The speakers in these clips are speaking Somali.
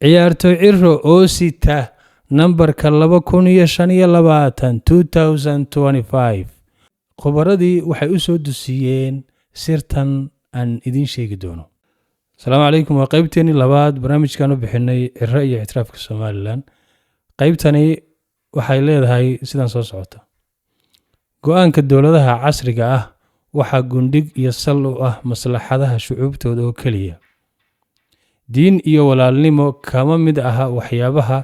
Ciyaartoy Ciro oo sita nambarka 2025, 2025. Khubaradii waxay u soo dusiyeen sirtan aan idiin sheegi doono. Asalaamu calaykum. Waa qaybteenii labaad barnaamijkan u bixinay Ciro iyo ictiraafka Somalilan. Qaybtani waxay leedahay sidan soo socota: Go'aanka dowladaha casriga ah waxaa gundhig iyo sal u ah maslaxadaha shucuubtooda oo keliya. Diin iyo walaalnimo kama mid aha waxyaabaha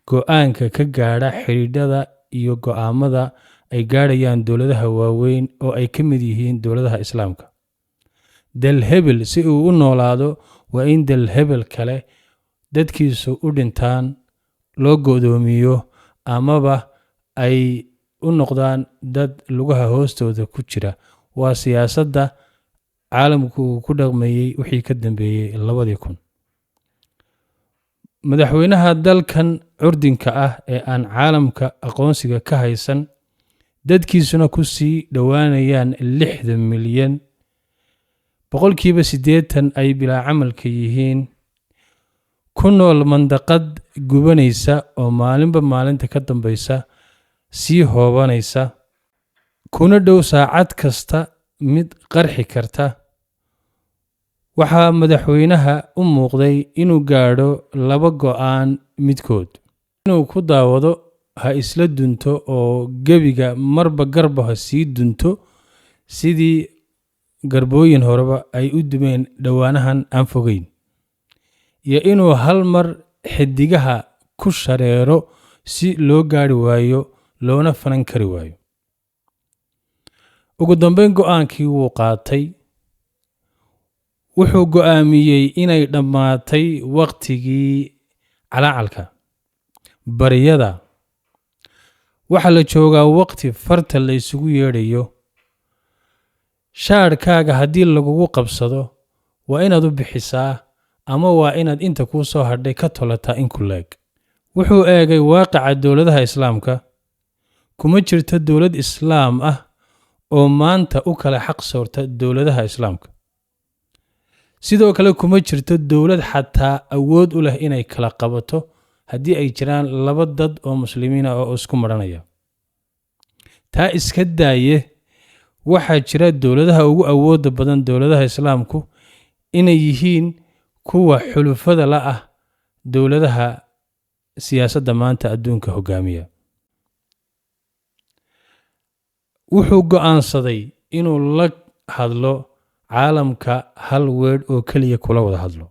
go'aanka ka gaadha xidhiidhada iyo go'aamada ay gaadhayaan dowladaha waaweyn oo ay ka mid yihiin dowladaha Islaamka. Dal hebel si uu u noolaado waa in dal hebel kale dadkiisu u dhintaan, loo go'doomiyo, amaba ay u noqdaan dad lugaha hoostooda ku jira. Waa siyaasadda caalamku uu ku dhaqmayey wixii ka dambeeyey 2000. Madaxweynaha dalkan curdinka ah ee aan caalamka aqoonsiga ka haysan, dadkiisuna ku sii dhowaanayaan 60 milyan, 80% ay bilaa camalka yihiin, ku nool mandaqad gubanaysa oo maalinba maalinta ka dambaysa sii hoobanaysa, kuna dhow saacad kasta mid qarxi karta, waxaa madaxweynaha u muuqday inuu gaadho laba go'aan midkood: inuu ku daawado ha isla dunto oo gebiga marba garba ha sii dunto sidii garbooyin horeba ay u dumeen dhowaanahan aan fogeyn, iyo inuu hal mar xiddigaha ku shareero si loo gaari waayo loona fanan kari waayo. Ugu dambeyn go'aankii wuu qaatay. Wuxuu go'aamiyey inay dhammaatay wakhtigii calaacalka baryada. Waxaa la joogaa waqti farta la isugu yeedhayo. Shaadhkaaga haddii lagugu qabsado waa inaad u bixisaa ama waa inaad inta kuu soo hadhay ka tolataa in ku leeg. Wuxuu eegay waaqica dowladaha Islaamka. Kuma jirto dowlad Islaam ah oo maanta u kala xaq soorta dowladaha Islaamka. Sidoo kale kuma jirto dowlad xataa awood u leh inay kala qabato haddii ay jiraan laba dad oo Muslimiin ah oo isku maranaya. Taa iska daaye, waxaa jira dowladaha ugu awoodda badan dowladaha Islaamku inay yihiin kuwa xulufada la ah dowladaha siyaasadda maanta adduunka hogaamiya. Wuxuu go'aansaday inuu la hadlo caalamka hal weedh oo keliya kula wada hadlo.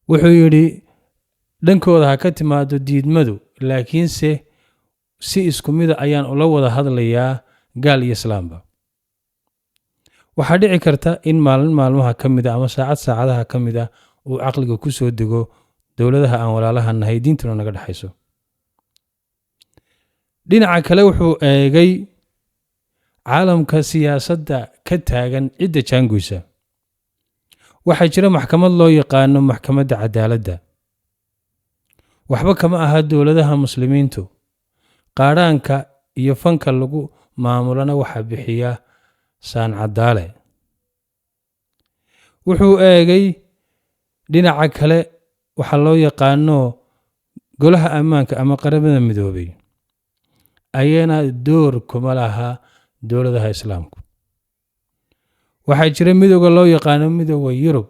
Wuxuu yidhi dhankooda ha ka timaado diidmadu, laakiinse si isku mida ayaan ula wada hadlayaa gaal iyo islaamba. Waxaa dhici karta in maalin maalmaha ka mid a ama saacad saacadaha ka mid ah uu caqliga ku soo dego dowladaha aan walaalaha nahay, diintuna naga dhexayso. Dhinaca kale wuxuu eegay caalamka siyaasadda ka taagan cidda jaanguysa. Waxaa jira maxkamad loo yaqaano Maxkamadda Cadaaladda. Waxba kama aha dowladaha Muslimiintu. Qaadhaanka iyo fanka lagu maamulana waxaa bixiya saancadaale. Wuxuu eegay dhinaca kale, waxaa loo yaqaano Golaha Ammaanka ama Qaramada Midoobay, ayana door kuma laha dowladaha Islaamku. Waxaa jira midooda loo yaqaano Midooda Yurub,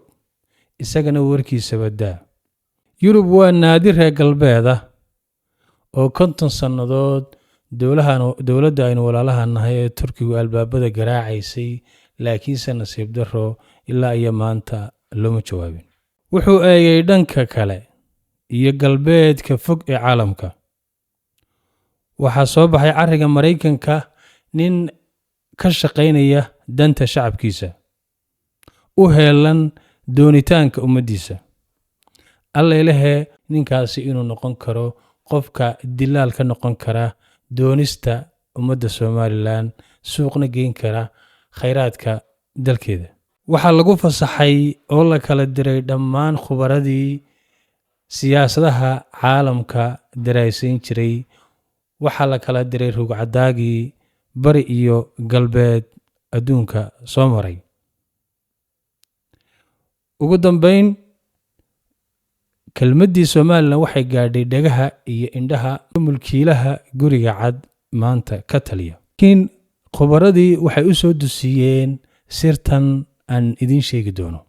isagana warkiisaba daa. Yurub waa naadi reer galbeeda oo 50 sannadood dowladda aynu walaalaha nahay ee Turkigu albaabada garaacaysay, laakiinse nasiib darro ilaa iyo maanta looma jawaabin. Wuxuu eegay dhanka kale iyo galbeedka fog ee caalamka. Waxaa soo baxay carriga Maraykanka nin ka shaqaynaya danta shacabkiisa, u heelan doonitaanka ummaddiisa. Alla ilahee ninkaasi inuu noqon karo qofka dilaal ka noqon kara doonista ummadda Somalilan, suuqna geyn kara khayraadka dalkeeda. Waxaa lagu fasaxay oo la kala diray dhammaan khubaradii siyaasadaha caalamka daraasayn jiray. Waxaa la kala diray rugcadaagii bari iyo galbeed adduunka soo maray. Ugu dambeyn, Kelmaddii Somalilan waxay gaadhay dhagaha iyo indhaha mulkiilaha Guriga Cad maanta ka taliya. Laakiin khubaradii waxay u soo dusiyeen sirtan aan idiin sheegi doono.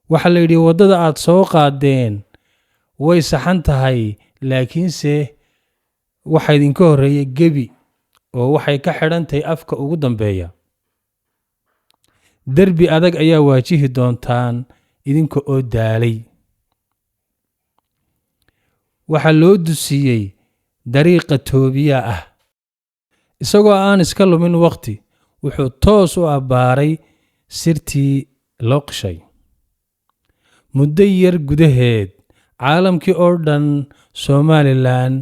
Waxaa la yidhi, waddada aad soo qaadeen way saxan tahay, laakiinse waxa idinka horreeya gebi oo waxay ka xidhan tahay afka ugu dambeeya. Derbi adag ayaa waajihi doontaan idinka oo daalay. Waxaa loo dusiyey dariiqa toobiya ah. Isagoo aan iska lumin waqti, wuxuu toos u abbaaray sirtii loo qishay. Muddo yar gudaheed caalamkii oo dhan Somalilan,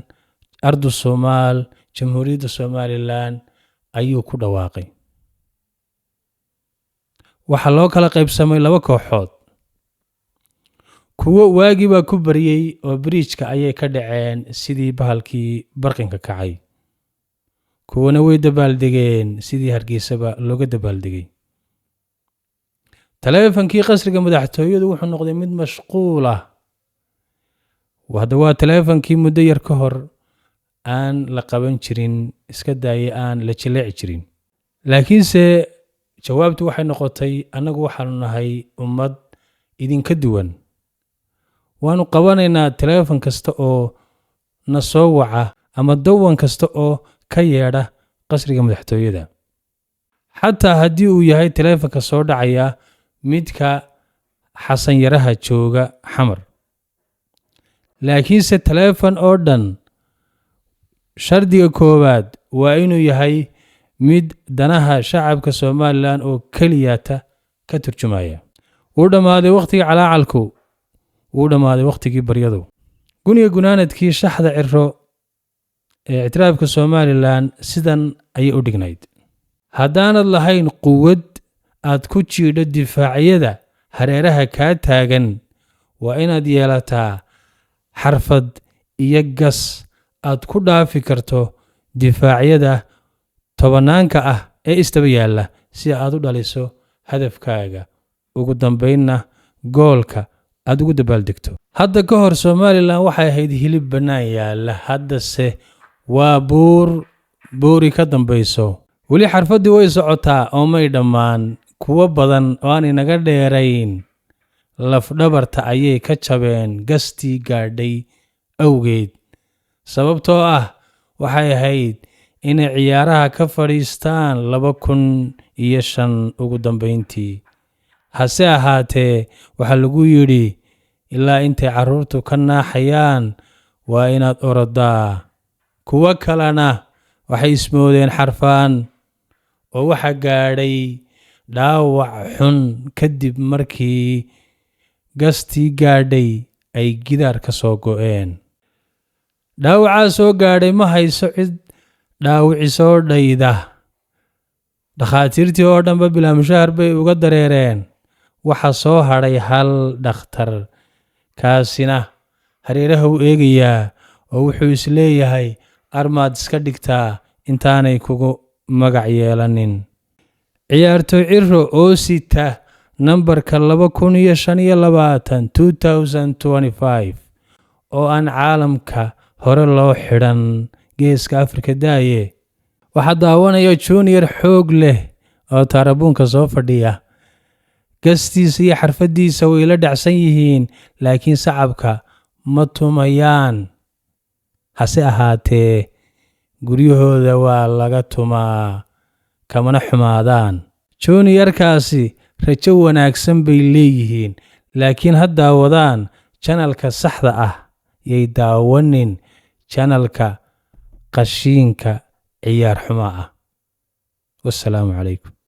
ardu Somaal, Jamhuuriyadda Somalilan ayuu ku dhawaaqay. Waxaa loo kala qaybsamay laba kooxood. Kuwo waagii baa ku baryey oo biriijka ayay ka dhaceen sidii bahalkii barqinka kacay. Kuwana way dabaaldegeen sidii Hargeysaba looga dabaaldegay. Taleefankii qasriga madaxtooyadu wuxuu noqday mid mashquul ah. Hadda waa taleefankii muddo yar ka hor aan la qaban jirin, iska daayay aan la jileeci jirin. Laakiinse jawaabtu waxay noqotay, annagu waxaanu nahay ummad idinka duwan, waanu qabanaynaa taleefon kasta oo na soo waca ama dawan kasta oo ka yeedha qasriga madaxtooyada, xataa haddii uu yahay taleefonka soo dhacaya midka Xasan Yaraha jooga Xamar. Laakiinse taleefon oo dhan shardiga koowaad waa inuu yahay mid danaha shacabka Somalilan oo keliyata ka turjumaya. Wuu dhammaaday wakhtigii calaacalku, wuu dhammaaday wakhtigii baryadu. Guniga gunaanadkii, shaxda Ciro ee ictiraafka Somalilan sidan ayay u dhignayd: haddaanad lahayn quwad aad ku jiidho difaacyada hareeraha kaa taagan, waa inaad yeelataa xarfad iyo gas aad ku dhaafi karto difaacyada tobanaanka ah ee istaba yaalla si aad u dhaliso hadafkaaga, ugu dambaynna goolka aad ugu dabaaldegto. Hadda ka hor Somalilan waxay ahayd hilib bannaan yaalla, haddase waa buur buuri ka dambayso. Weli xarfaddii way socotaa oo may dhammaan. Kuwo badan oo aan inaga dheerayn lafdhabarta ayay ka jabeen gastii gaadhay awgeed, sababtoo ah waxay ahayd inay ciyaaraha ka fadhiistaan 2005 ugu dambayntii. Hase ahaatee waxaa lagu yidhi, ilaa intay carruurtu ka naaxayaan waa inaad orodaa. Kuwo kalena waxay ismoodeen xarfaan oo waxa gaadhay dhaawac xun kadib markii gastii gaadhay ay gidaar ka soo go'een. Dhaawacaa soo gaadhay ma hayso cid dhaawici soo dhayda. Dhakhaatiirtii oo dhanba bilaa mushahar bay uga dareereen. Waxa soo hadhay hal dhakhtar, kaasina hareeraha u eegayaa oo wuxuu isleeyahay, armaad iska dhigtaa intaanay kugu magac yeelanin. Ciyaartoy Ciro oo sita nambarka 2025, 2025, oo aan caalamka hore loo xidhan, Geeska Afrika daaye, waxaa daawanaya junior xoog leh oo taarabuunka soo fadhiya. Gastiisa iyo xarfaddiisa way la dhacsan yihiin, laakiin sacabka ma tumayaan. Hase ahaatee guryahooda waa laga tumaa, kamana xumaadaan. Juniorkaasi rajo wanaagsan bay leeyihiin, laakiin ha daawadaan janalka saxda ah, yay daawanin janalka qashiinka ciyaar xumaa ah. Wassalaamu calaykum.